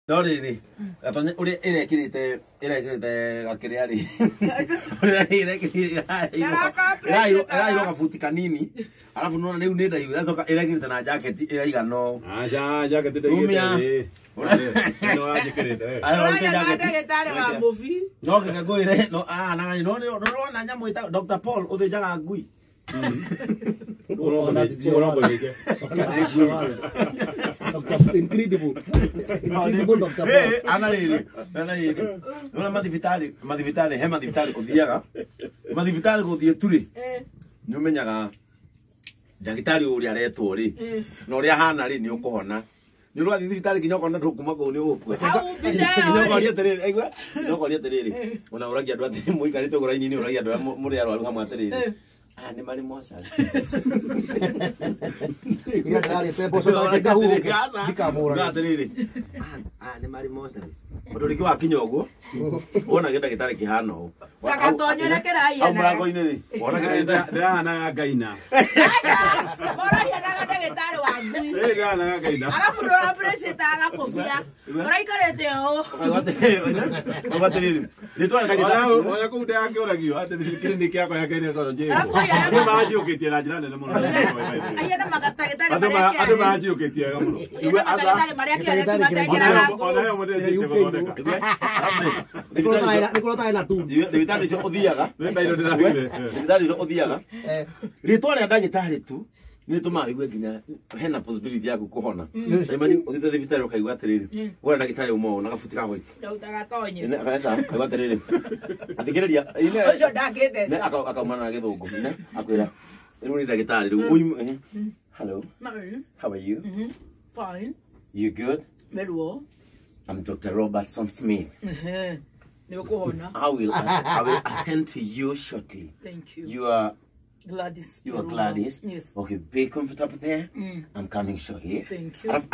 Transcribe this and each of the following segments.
No rĩrĩ gatonye ũrĩa ĩrekĩrĩte gakĩrĩa rĩ ũrĩa ĩrekĩrĩte ĩrairwo gabuti kanini arabu nona rĩu nĩ ndaihu ĩracoka ĩrekĩrĩte na jacket ĩraigana ũũ. Aca jacket ndaigĩte no anjĩkĩrĩte. Ndagĩtarĩ wa movie. No keke ngwĩre no na no nĩũrona nyamũ ĩtagwo Dr. Paul ũthĩnjaga ngui. Dr. Incredible. Incredible Dr. Paul. Ana rĩrĩ nĩwona mathibitarĩ he mathibitarĩ ũthiaga mathibitarĩ gũthiĩ tu rĩ nĩ ũmenyaga ndagĩtarĩ ũrĩa aretwo rĩ na ũrĩa ahana rĩ nĩ ũkũhona. Nĩ ũrathiĩ thibitarĩ nginya ũkona ndũkuma kũu nĩ ũgũkua. Nginya ũkoria atĩrĩrĩ aigua nginya ũkoria atĩrĩrĩ ona ũragia andũ atĩ mũikarĩte ũguo raini-inĩ ũragia andũ arĩa mũrĩ arwaru hamwe atĩrĩrĩ aya nĩ marĩ mocarĩ. Iria ndĩrarĩte mboco ngahuhũke ndikamũrage. Atĩrĩrĩ aya nĩ marĩ mocarĩ. Ũndũ rĩngĩ wakinya ũguo wona ndagĩtarĩ kĩhana ũũ. Gagatonyere kĩraiya. Hau mũrango-inĩ rĩ wona kĩraiya Ndĩrahanaga ngaina. Aca mũrahianaga ndagĩtarĩ wa ngui. Ndĩrahanaga ngaina. Arabu ndũra-appreciate-aga gakobia. Ũraikarĩte ũũ. Atĩrĩrĩ rĩtwa rĩa ndagĩtarĩ Ona kũu ndĩrakĩũragio atĩ clinic yakwa ya gynecology. Arabu Andũ manjũkĩtie na njĩra nene mũno. Ahiana magatagĩtarĩ Andũ marĩa andũ kĩarĩ. manjũkĩtie wega mũno. Ahiana matagĩtarĩ marĩa kĩarĩ matekĩraga Ona he nguo. mũndũ gũthondeka. Nĩ kũrota ena tu. Thibitarĩ icio ũthiaga Nĩ ndairo ndĩrathire. thibitarĩ icio ũthiaga rĩtwa rĩa ndagĩtarĩ tu nĩ rĩtũmaga ũigue nginya hena possibility yaku kũhona. Imagine ũthiĩte thibitarĩ ũkaigua atĩrĩrĩ wona ndagĩtarĩ uma ũũ na gabuti ka white Ndauta gatonye. akaeta akaigua atĩrĩrĩ athikĩrĩria Ũcio ndangĩtheca. akauma na gĩthũngũ akwĩra rĩu nĩ ndagĩtarĩ rĩu hello how are you? Fine. You good? Very well. I'm Dr. Robertson Smith. Nĩ ũkũhona. I will attend to you shortly. Thank you. You are Gladys. You are Gladys. Yes. Okay, be comfortable there. I'm coming shortly. Thank you. Alafu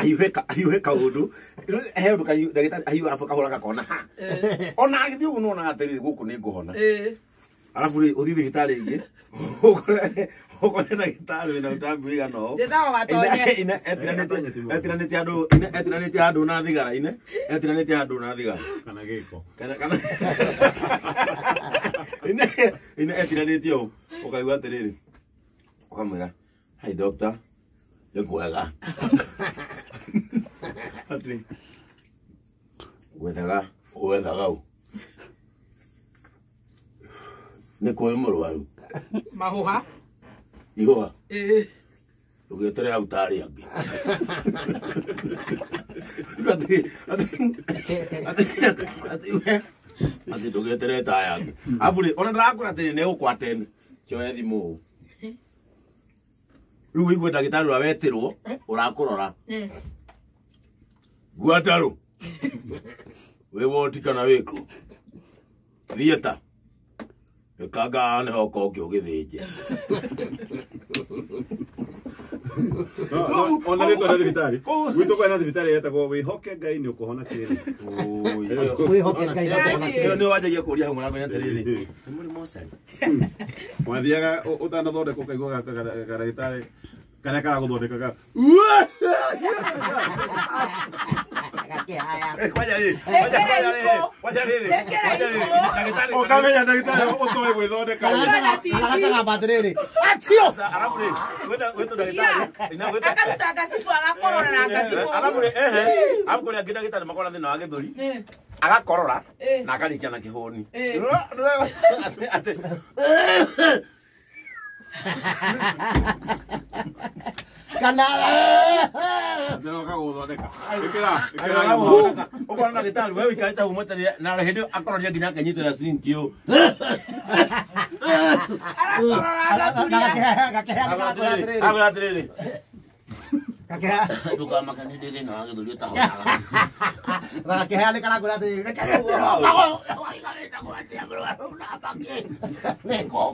ayuhe kaundu. He undu kayu ndagĩtarĩ ahiũ arabu kahũra gakona ha. Ona agĩthiĩ ũguo nĩwonaga atĩrĩrĩ gũkũ nĩ ngũhona. Arabu rĩ ũthiĩ thibitarĩ ĩngĩ ũkore ndagĩtarĩ wĩna ũtambi ũigana ũũ. Njĩtagwo Gatonye. Etiranĩtie andũ etiranĩtie andũ na thigara ine etiranĩtie andũ na thigara. Kana gĩko. Kana ine etiranĩtie ũũ ũkaigua atĩrĩrĩ ũkamwĩra hi doctor nĩ kwega atĩrĩ gwethaga wethaga ũ nĩ kũĩ mũrwaru Mahũha. ihũha Ĩĩ. ndũgetere hau tarĩ angĩ atĩ ndũgetere taya angĩ arabu rĩ ona ndĩrakwĩra atĩrĩ nĩ gũkũ-attend kĩoe thimũ ũũ rĩu ũigue ndagĩtarĩ ũrĩa wetirwo ũrakũrora ngwatarũ wĩ woti kana wĩkũ theatre ĩkanga nĩho ũkoke ũgĩthĩnje. Ona rĩtwa rĩa thibitarĩ gwitũ kwĩna thibitarĩ yetagwo wĩhoke Ngai nĩ ũkũhona kĩrĩ. Wĩhoke Ngai nĩ ũkũhona Ĩyo nĩ wanjagia kũria hau mũrango-inĩ atĩrĩrĩ nĩ mũrĩ mocarĩ. Wathiaga ũtanathondekwo ũkaigua karagĩtarĩ karĩa karagũthondeka ka Gakĩhaya. Kwanja rĩrĩ ndagĩtarĩ ũkamenya ndagĩtarĩ ũtoĩ gwĩthondeka. Kana gakagamba atĩrĩrĩ atio. Arabu rĩ gwĩtwo ndagĩtarĩ Akaruta gacibũ agakorora na gacibũ. arabu rĩ ehe arabu kũrĩ angĩ ndagĩtarĩ makoragwo na thĩna wa gĩthũri agakorora na akarĩkia na kĩhũni atĩ Kana Atĩ ũkagũthondeka. Ĩkĩra ũkona ndagĩtarĩ we ũikarĩte hau mweterere na hĩndĩ ĩyo akororia nginya akenyitĩra sinki ũũ Arakorora agaturia. gakĩhaya atĩrĩrĩ akwĩra atĩrĩrĩ gakĩhaya ndũkamake nĩ ndĩ thĩna wa gĩthũri ũtahonaga gakĩhaya nĩ karakwĩra atĩrĩrĩ reke